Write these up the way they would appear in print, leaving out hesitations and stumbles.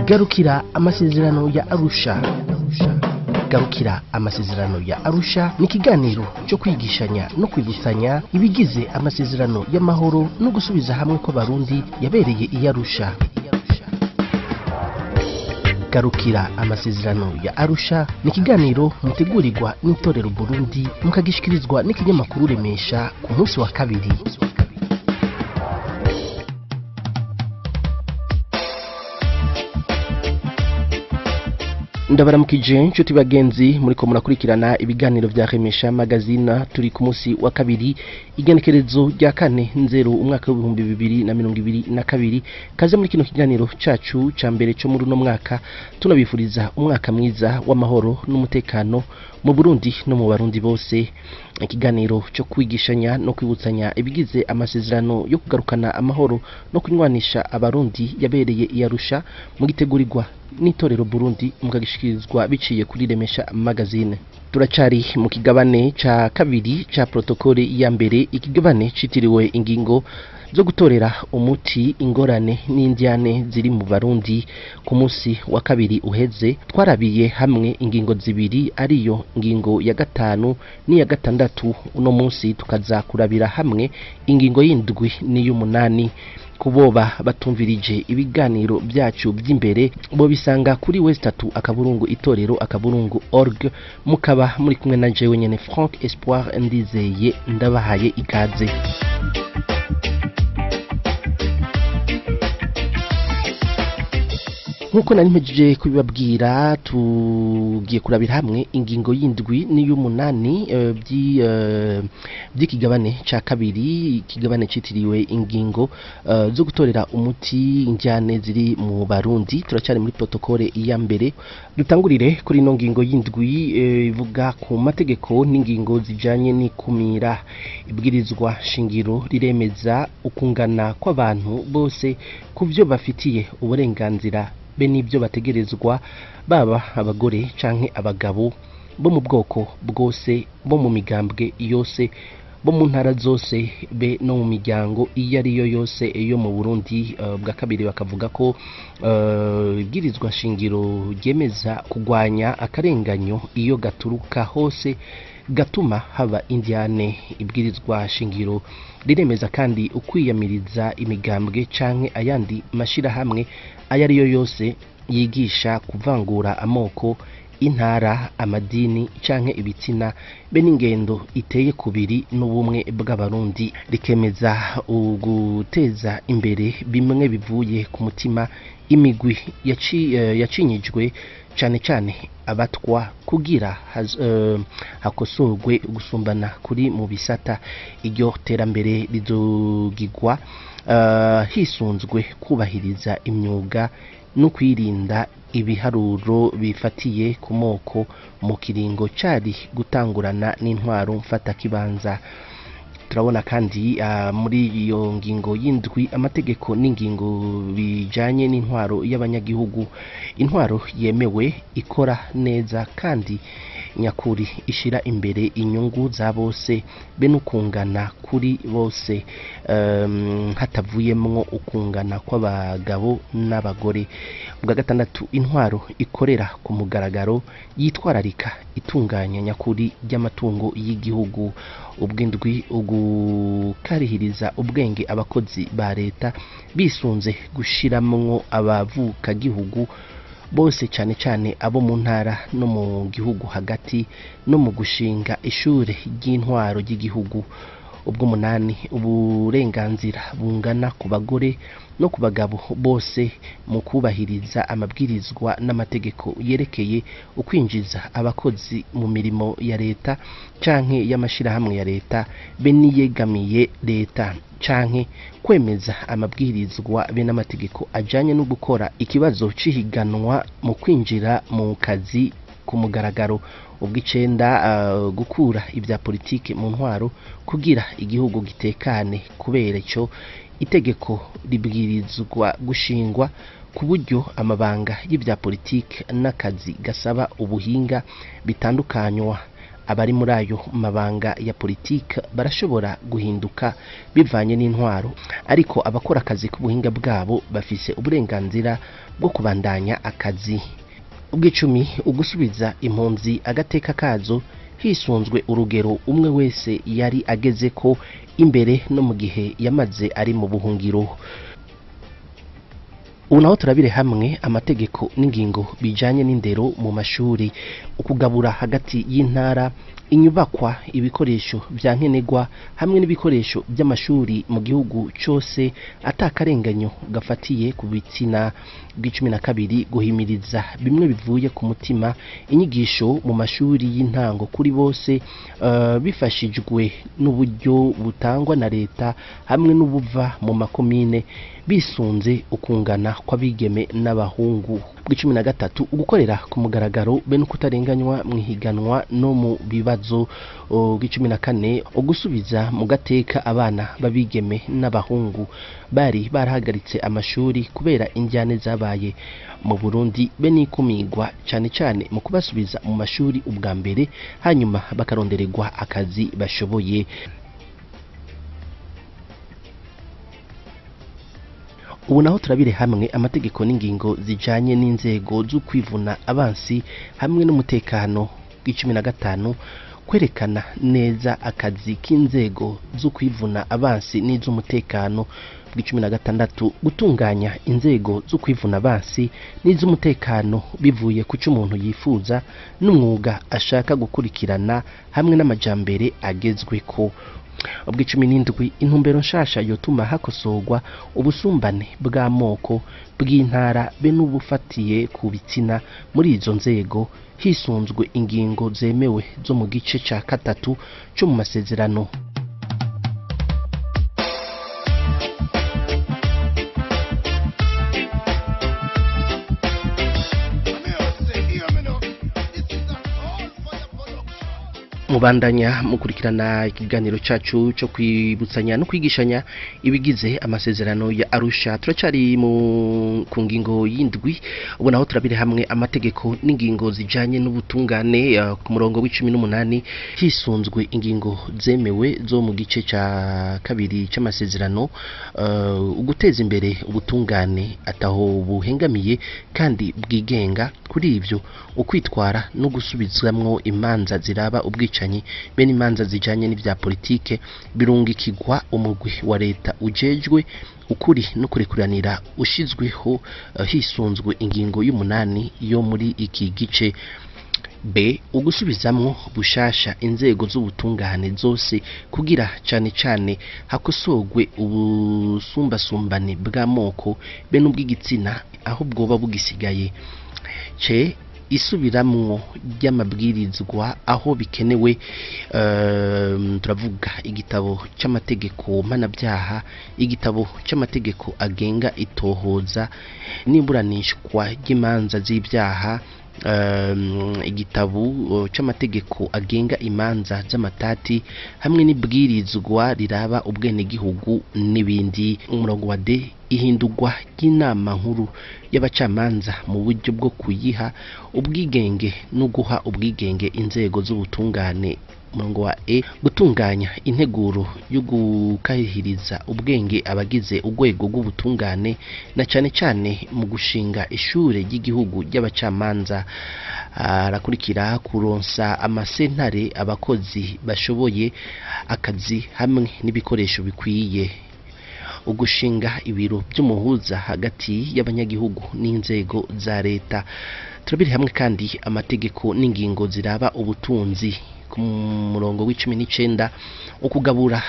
Garukira amasezerano ya Arusha. Garukira amasezerano ya Arusha ni ikiganiro cyo kwigishanya no kwibusanya ibigize amasezerano y'amahoro no gusubiza hamwe kw'Abarundi yabereye i Arusha. Garukira amasezerano ya Arusha ni ikiganiro mutegurirwa n'itorero Burundi, mukagishikirizwa n'ikinyamakuru Remesha ku munsi wa kabiri. Ndabaramukije nshuti bagenzi muriko murakurikirana ibiganiro vya Remesha Magazine. Turi ku munsi wa kabiri, igenekerezo rya 4 nzero umwaka w'ibihumbi 2022. Kaze muri kino kiganiro cacu ca mbere co muri uno mwaka, tunabifuriza umwaka mwiza w'amahoro n'umutekano mu Burundi no mu Barundi bose. Ikiganiro cyo kwigishanya no kwibutsanya ibigize amasezerano yo kugarukana amahoro no kunywanisha Abarundi yabereye i Arusha, mugitegurirwa n'itorero Burundi, mukagishikirizwa biciye kuri Remesha Magazine. Turacari mu kigabane ca kabiri ca protokole ya mbere, ikigabane citiriwe ingingo zo gutorera umuti ingorane n'indyane ziri mu Barundi. Ku munsi wa kabiri uheze twarabiye hamwe ingingo zibiri, ariyo ngingo ya 5 n'iya 6. Uno munsi tukaza kurabira hamwe ingingo y'indwi n'iy'umunani. Kuboba batumvirije ibiganiro byacu by'imbere bo bisanga kuri westatu akaburungu itorero akaburungu org. Mukaba muri kumwe na jewe nyene Frank Espoir Ndizeye, ndabahaye ikaze. Nkuko nari mpejeje kubibabwira, tugiye kurabira hamwe ingingo y'indwi n'iy'umunani by'ikigabane ca kabiri, ikigabane citiriwe ingingo zo gutorera umuti injyane ziri mu Barundi. Turacari muri protokole ya mbere. Dutangurire kuri ino ngingo y'indwi ivuga ku mategeko n'ingingo zijanye n'ikumira. Ibwirizwa shingiro riremeza ukungana kw'abantu bose ku vyo bafitiye uburenganzira be n'ibyo bategerezwa, baba abagore canke abagabo, bo mu bwoko bwose, bo mu migambwe yose, bo mu ntara zose, be no mu miryango iyo ariyo yose yo mu Burundi. Bwa kabiri bakavuga ko ibwirizwa shingiro ryemeza kugwanya akarenganyo iyo gaturuka hose gatuma haba indyane. Ibwirizwa shingiro riremeza kandi ukwiyamiriza imigambwe canke ayandi mashirahamwe ayo ariyo yose yigisha kuvangura amoko, intara, amadini canke ibitsina, be n'ingendo iteye kubiri n'ubumwe bw'Abarundi. Rikemeza uguteza imbere bimwe bivuye ku mutima imigwi yacinyijwe, cane cane abatwa, kugira hakosorwe gusumbana kuri mu bisata. Iryo terambere rizogigwa hisunzwe kubahiriza imyuga no kwirinda ibiharuro bifatiye ku moko mu kiringo cari gutangurana n'intwaro mfatakibanza. Turabona kandi muri iyo ngingo y'indwi amategeko n'ingingo bijanye n'intwaro y'abanyagihugu. Intwaro yemewe ikora neza kandi nyakuri, ishira imbere inyungu za bose be n'ukungana kuri bose, hatavuyemwo ukungana kw'abagabo n'abagore. Ubwa gatandatu, intwaro ikorera ku mugaragaro yitwararika itunganya nyakuri ry'amatungo y'igihugu. Ubw'indwi, ugukarihiriza ubwenge abakozi ba leta bisunze gushiramwo abavukagihugu bose, cane cane abo mu ntara no mu gihugu hagati, no mu gushinga ishure ry'intwaro ry'igihugu. Ubw'umunani, uburenganzira bungana ku bagore no ku bagabo bose mu kubahiriza amabwirizwa n'amategeko yerekeye ukwinjiza abakozi mu mirimo ya leta canke y'amashirahamwe ya leta be n'iyegamiye leta, canke kwemeza amabwirizwa be n'amategeko ajanye no gukora ikibazo c'ihiganwa mu kwinjira mu kazi ku mugaragaro. Ubw'icenda, gukura ibya politike mu ntwaro kugira igihugu gitekane. Kubera ico, itegeko ribwirizwa gushingwa ku buryo amabanga y'ibya politike n'akazi gasaba ubuhinga bitandukanywa. Abari muri ayo mabanga ya politike barashobora guhinduka bivanye n'intwaro, ariko abakora akazi k'ubuhinga bwabo bafise uburenganzira bwo kubandanya akazi. Ubw'icumi, ugusubiza impunzi agateka kazo hisunzwe urugero umwe wese yari ageze ko imbere no mu gihe yamaze ari mu buhungiro. Ubu naho turabire hamwe amategeko n'ingingo bijanye n'indero mu mashuri, ukugabura hagati y'intara, inyubakwa, ibikoresho vya nkenerwa hamwe n'ibikoresho by'amashuri mu gihugu cose atakarenganyo gafatiye ku bitsina. Bw'icumi na kabiri, guhimiriza bimwe bivuye ku mutima inyigisho mu mashuri y'intango kuri bose, bifashijwe n'uburyo butangwa na leta hamwe n'ubuva mu makomine, bisunze ukungana kw'abigeme n'abahungu. Bw'icumi na gatatu, ugukorera ku mugaragaro be no kutarenganywa mu ihiganwa no mu bibazo. Bw'icumi na kane, ugusubiza mu gateka abana b'abigeme n'abahungu bari barahagaritse amashuri kubera injyane zabaye mu Burundi be n'ikumigwa, cane cane mu kubasubiza mu mashuri ubwa mbere, hanyuma bakarondererwa akazi bashoboye. Ubu naho turabire hamwe amategeko n'ingingo zijanye n'inzego zo kwivuna abansi hamwe n'umutekano. Bw'icumi na gatanu, kwerekana neza akazi k'inzego zo kwivuna abansi n'iz'umutekano. Bw'icumi na gatandatu, gutunganya inzego zo kwivuna abansi n'iz'umutekano bivuye ku cyo umuntu yifuza n'umwuga ashaka gukurikirana hamwe n'amajambere agezweko. Ubw'icumi n'indwi, intumbero nshasha yotuma hakosorwa ubusumbane bw'amoko, bw'intara be n'ubufatiye ku bitsina muri izo nzego, hisunzwe ingingo zemewe zo mu gice ca gatatu co mu masezerano. Mubandanya mukurikirana ikiganiro cacu cyo kwibutsanya no kwigishanya ibigize amasezerano ya Arusha. Turacari mu ku ngingo y'indwi. Ubu naho turabire hamwe amategeko n'ingingo zijanye n'ubutungane. Ku murongo w'icumi n'umunani, hisunzwe ingingo zemewe zo mu gice ca kabiri c'amasezerano, uguteza imbere ubutungane ataho buhengamiye kandi bwigenga. Kuri ivyo, ukwitwara no gusubizamwo imanza ziraba ubwicanyi bene imanza zijanye n'ivya politike birungikirwa umugwi wa leta ujejwe ukuri no kurekuranira ushizweho, hisunzwe ingingo y'umunani yo muri iki gice. B, ugusubizamwo bushasha inzego z'ubutungane zose kugira cane cane hakosorwe ubusumbasumbane bw'amoko be n'ubw'igitsina aho bwoba bugisigaye. C, isubiramwo ry'amabwirizwa aho bikenewe. Turavuga igitabo c'amategeko mpanabyaha, igitabo c'amategeko agenga itohoza n'iburanishwa ry'imanza z'ibyaha, igitabo c'amategeko agenga imanza z'amatati hamwe n'ibwirizwa riraba ubwenegihugu n'ibindi. Umurongo wa D, ihindurwa ry'inama nkuru y'abacamanza mu buryo bwo kuyiha ubwigenge no guha ubwigenge inzego z'ubutungane. Umurongo wa E, gutunganya integuro yo gukahiriza ubwenge abagize urwego rw'ubutungane, na cane cane mu gushinga ishure ry'igihugu ry'abacamanza. Arakurikira kuronsa amasentare abakozi bashoboye akazi hamwe n'ibikoresho bikwiye, ugushinga ibiro by'umuhuza hagati y'abanyagihugu n'inzego za leta. Turabiri hamwe kandi amategeko n'ingingo ziraba ubutunzi. Ku murongo w'icumi n'icenda, ukugabura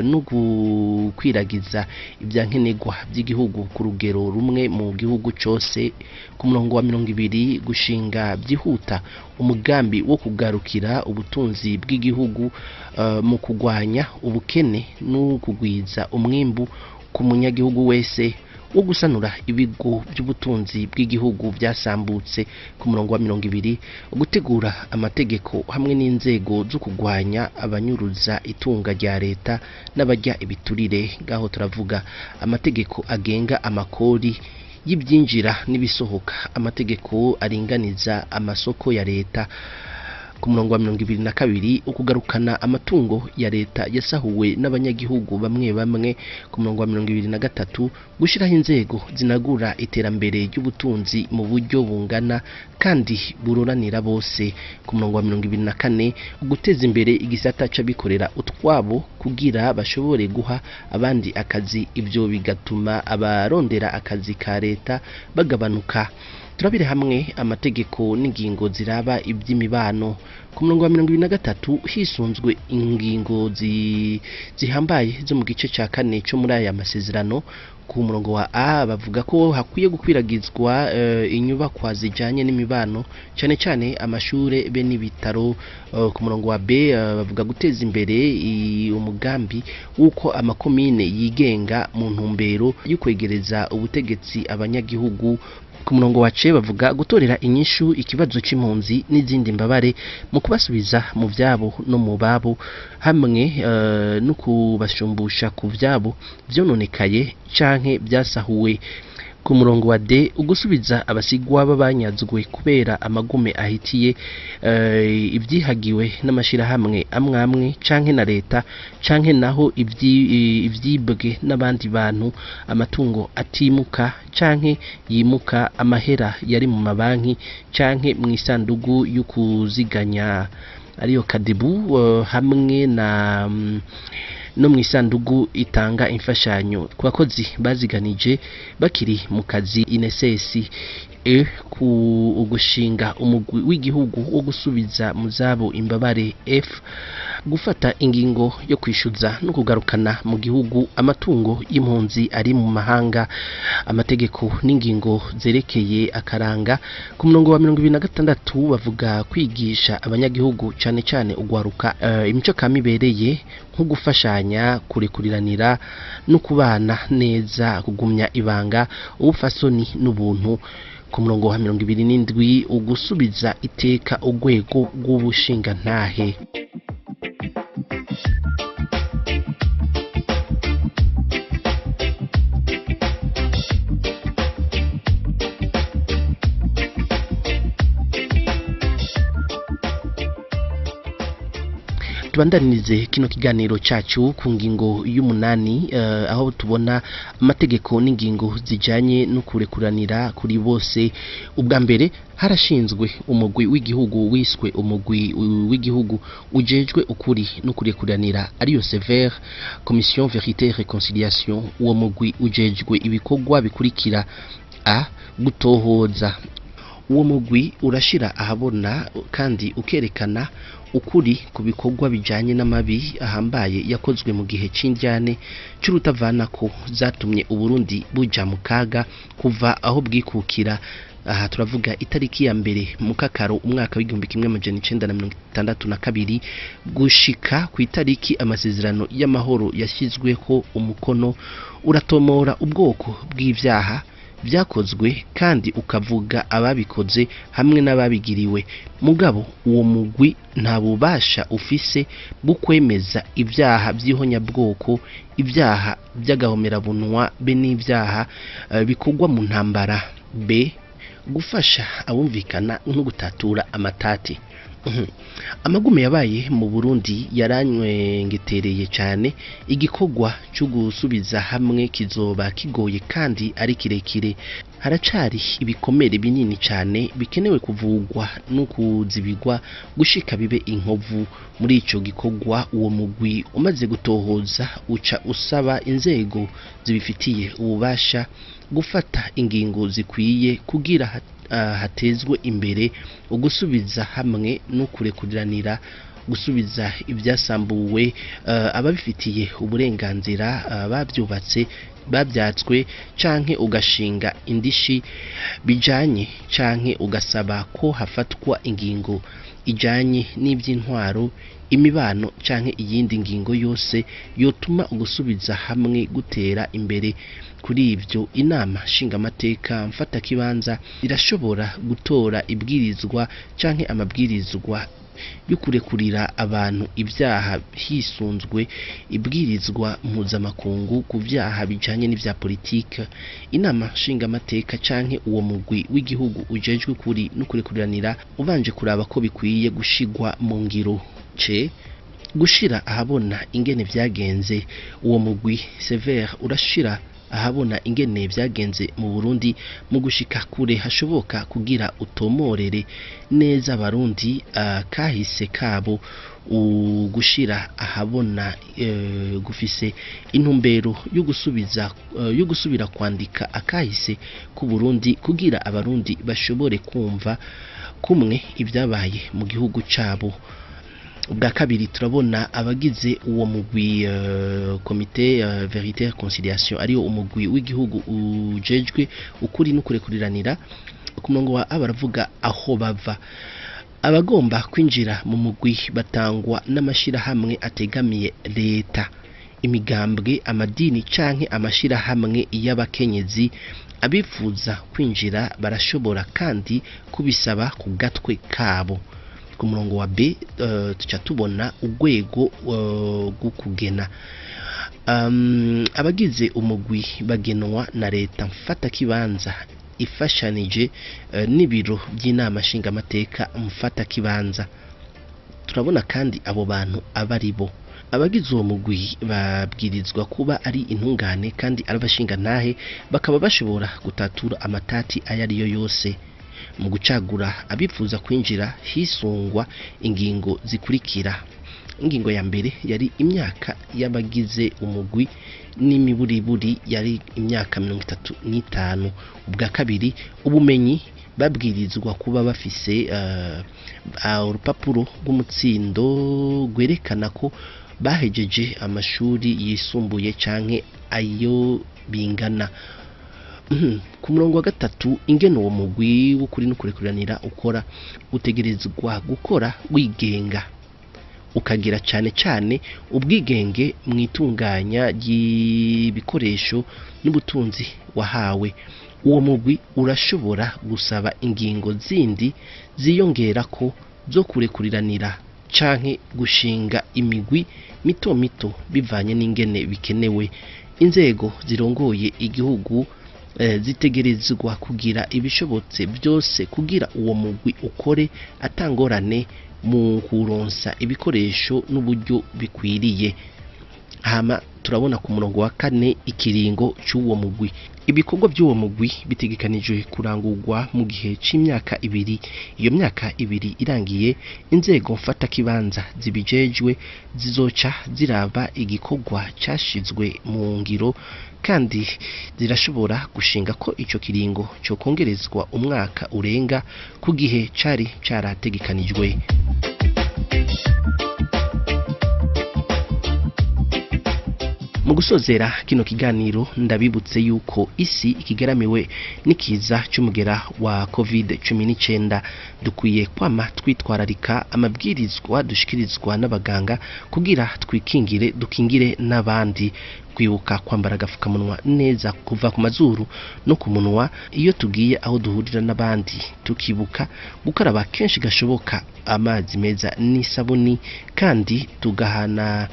no gukwiragiza ibyankenerwa by'igihugu ku rugero rumwe mu gihugu cose. Ku murongo wa 20, gushinga byihuta umugambi wo kugarukira ubutunzi bw'igihugu, mu kugwanya ubukene no kugwiza umwimbu ku munyagihugu wese, wo gusanura ibigo by'ubutunzi bw'igihugu byasambutse. Ku murongo wa 20, gutegura amategeko hamwe n'inzego zo kugwanya abanyuruza itunga rya leta n'abajya ibiturire. Ngaho turavuga amategeko agenga amakori y'ibyinjira n'ibisohoka, amategeko aringaniza amasoko ya leta. Ku murongo wa 22, ukugarukana amatungo ya leta yasahuwe n'abanyagihugu bamwe bamwe. Ku murongo wa 23, gushiraho inzego zinagura iterambere ry'ubutunzi mu buryo bungana kandi buroranira bose. Ku murongo wa 24, guteza imbere igisata c'abikorera utwabo kugira bashobore guha abandi akazi, ivyo bigatuma abarondera akazi ka leta bagabanuka. Turabire hamwe amategeko n'ingingo ziraba iby'imibano. Ku murongo wa 23, hisunzwe ingingo zihambaye zo mu gice ca kane co muri aya masezerano. Ku murongo wa A bavuga ko hakwiye gukwiragizwa inyubakwa zijanye n'imibano, cyane cyane amashure be n'ibitaro. Ku murongo wa B bavuga guteza imbere umugambi w'uko amakomine yigenga mu ntumbero yo kwegereza ubutegetsi abanyagihugu. Ku murongo wa C bavuga gutorera inyishu ikibazo c'impunzi n'izindi mbabare mu kubasubiza mu vyabo no mu babo, hamwe no kubashumbusha ku vyabo vyononekaye canke vyasahuwe. Ku murongo wa D, ugusubiza abasigwa b'abanyazwe kubera amagume ahitiye ibyihagiwe n'amashirahamwe amwe amwe canke na leta, canke naho ivyibwe n'abandi bantu, amatungo atimuka canke yimuka, amahera yari mu mabanki canke mu isandugu y'ukuziganya ariyo kadebu, hamwe na no mu isandugu itanga imfashanyo ku bakozi baziganije bakiri mu kazi, INSS. E, ku ugushinga umugwi w'igihugu wo gusubiza mu zabo imbabare. F, gufata ingingo yo kwishyuza no kugarukana mu gihugu amatungo y'impunzi ari mu mahanga. Amategeko n'ingingo zerekeye akaranga. Ku murongo wa 26 bavuga kwigisha abanyagihugu, cyane cyane ugwaruka, imico kama ibereye nko gufashanya, kurekuriranira no kubana neza, kugumya ibanga, ubupfasoni n'ubuntu. Ku murongo wa 27, ugusubiza iteka urwego rw'ubushingantahe. Tubandanirize kino kiganiro cyacu ku ngingo y'umunani, aho tubona amategeko n'ingingo zijanye no kurekuranira kuri bose. Ubwa mbere harashinzwe umugwi w'igihugu wiswe umugwi w'igihugu ujejwe ukuri no kurekuranira, ariyo CVR, Commission Vérité et Réconciliation. Uwo mugwi ujejwe ibikorwa bikurikira: A, gutohoza. Uwo mugwi urashira ahabona kandi ukerekana ukuri ku bikorwa bijanye n'amabi ahambaye yakozwe mu gihe c'indyane c'urutavanako zatumye Uburundi buja mu kaga kuva aho bwikukira. Aha turavuga itariki ya 1 Mukakaro umwaka w'1962 gushika ku itariki amasezerano y'amahoro yashyizweho umukono. Uratomora ubwoko bw'ivyaha vyakozwe kandi ukavuga ababikoze hamwe n'ababigiriwe. Mugabo uwo mugwi nta bubasha ufise bwo kwemeza ibyaha by'ihonyabwoko, ibyaha by'agahomerabunwa be n'ibyaha bikorwa mu ntambara. B, gufasha abumvikana no gutatura amatati. Amagume yabaye mu Burundi yaranywengetereye cyane. Igikorwa cyo gusubiza hamwe kizoba kigoye kandi ari kirekire. Haracari ibikomere binini cyane bikenewe kuvugwa no kuzibigwa gushika bibe inkovu. Muri ico gikorwa, uwo mugwi umaze gutohoza uca usaba inzego zibifitiye ububasha gufata ingingo zikwiye kugira hatezwe imbere ugusubiza hamwe no kurekuriranira, gusubiza ibyasambuwe ababifitiye uburenganzira babyubatse, babyatswe, canke ugashinga indishi bijanye, canke ugasaba ko hafatwa ingingo ijanye n'iby'intwaro, imibano canke iyindi ngingo yose yotuma ugusubiza hamwe gutera imbere. Kuri ivyo, inama nshingamateka mfatakibanza irashobora gutora ibwirizwa canke amabwirizwa. yo kurekurira abantu ibyaha hisunzwe ibwirizwa mpuzamakungu ku vyaha bijanye n'ivya politike. Inama nshingamateka canke uwo mugwi w'igihugu ujejwe kuri no kurekuriranira ubanje kuraba ko bikwiye gushigwa mu ngiro. C, gushira ahabona ingene vyagenze. Uwo mugwi CVR urashira ahabona ingene vyagenze mu Burundi mu gushika kure hashoboka kugira utomorere neza abarundi kahise kabo. Ugushira ahabona gufise intumbero yo gusubiza yo gusubira kwandika akahise ku Burundi kugira abarundi bashobore kumva kumwe ibyabaye mu gihugu cabo. Ubwa kabiri, turabona abagize uwo mugwi comité vérité réconciliation, ariyo umugwi w'igihugu ujejwe ukuri no kurekuriranira. Ku murongo wa A baravuga aho bava. Abagomba kwinjira mu mugwi batangwa n'amashirahamwe ategamiye leta, imigambwe, amadini canke amashirahamwe y'abakenyezi. Abifuza kwinjira barashobora kandi kubisaba ku gatwe kabo. Ku murongo wa B tuca tubona urwego rwo kugena. Abagize umugwi bagenwa na leta mfatakibanza ifashanije n'ibiro by'inama nshingamateka mfatakibanza. Turabona kandi abo bantu abari bo. Abagize uwo mugwi babwirizwa kuba ari intungane kandi ari abashingantahe, bakaba bashobora gutatura amatati ayo ariyo yose. Mu gucagura abifuza kwinjira hisungwa ingingo zikurikira. Ingingo ya mbere yari imyaka y'abagize umugwi, n'imiburiburi yari imyaka 35. Ubwa kabiri, ubumenyi babwirizwa kuba bafise urupapuro rw'umutsindo rwerekana ko bahejeje amashuri yisumbuye canke ayo bingana. Ku murongo wa gatatu, ingene uwo mugwi w'ukuri no kurekuriranira ukora. Utegerezwa gukora wigenga, ukagira cane cane ubwigenge mu itunganya ry'ibikoresho n'ubutunzi wahawe. Uwo mugwi urashobora gusaba ingingo zindi ziyongerako zo kurekuriranira canke gushinga imigwi mito mito bivanye n'ingene bikenewe. Inzego zirongoye igihugu zitegerezwa kugira ibishobotse byose kugira uwo mugwi ukore atangorane mu kuronsa ibikoresho n'uburyo bikwiriye. Hama turabona ku murongo wa kane ikiringo cy'uwo mugwi. Ibikorwa by'uwo mugwi bitegekanijwe kurangurwa mu gihe c'imyaka 2. Iyo myaka 2 irangiye, inzego mfatakibanza zibijejwe zizoca ziraba igikorwa cashizwe mu ngiro, kandi zirashobora gushinga ko ico kiringo co kongerezwa umwaka urenga ku gihe cari carategekanijwe. Mu gusozera kino kiganiro, ndabibutse yuko isi ikigaramiwe n'ikiza cy'umugera wa COVID-19. Dukwiye kwama twitwararika amabwirizwa dushikirizwa n'abaganga kugira twikingire, dukingire n'abandi. Kwibuka kwambara agapfukamunwa neza kuva ku mazuru no ku munwa iyo tugiye aho duhurira n'abandi, tukibuka gukaraba kenshi gashoboka amazi meza n'isabuni, kandi tugahana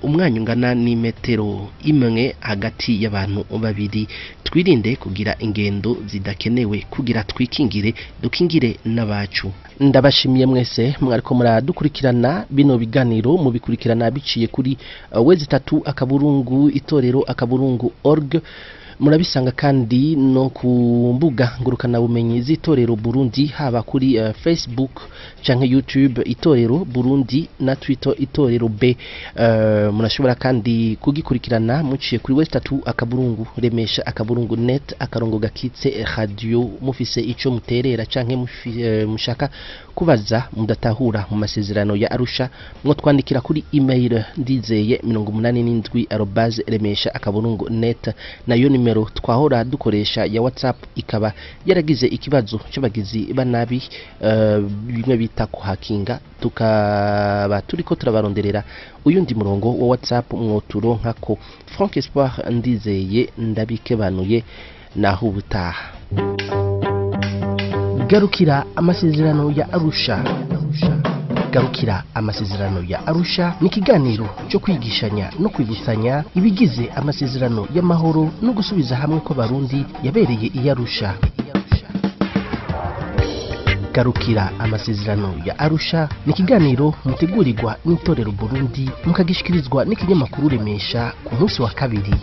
umwanya ungana n'imetero 1 hagati y'abantu babiri. Twirinde kugira ingendo zidakenewe kugira twikingire, dukingire n'abacu. Ndabashimiye mwese mwariko muradukurikirana bino biganiro, mubikurikirana biciye kuri www.itorero.org. Murabisanga kandi no ku mbuga ngurukanabumenyi z'itorero Burundi, haba kuri Facebook canke YouTube Itorero Burundi na Twitter Itorero B. Murashobora kandi kugikurikirana muciye kuri www.remesha.net/radio. Mufise ico muterera canke mushaka kubaza mudatahura mu masezerano ya Arusha, mwo twandikira kuri email ndizeye87@remesha.net. Nayo nimero twahora dukoresha ya WhatsApp ikaba yaragize ikibazo cy'abagizi banabi, bimwe bita kuhakinga, tukaba turiko turabaronderera uyundi murongo wa WhatsApp mwoturonkako. Frank Espoir Ndizeye ndabikebanuye, naho ubutaha. Garukira amasezerano ya Arusha. Garukira amasezerano ya Arusha ni ikiganiro cyo kwigishanya no kwibutsanya ibigize amasezerano y'amahoro no gusubiza hamwe kw'Abarundi yabereye i Arusha. Garukira amasezerano ya Arusha ni ikiganiro mutegurirwa n'Itorero Burundi, mukagishikirizwa n'ikinyamakuru Remesha ku munsi wa kabiri.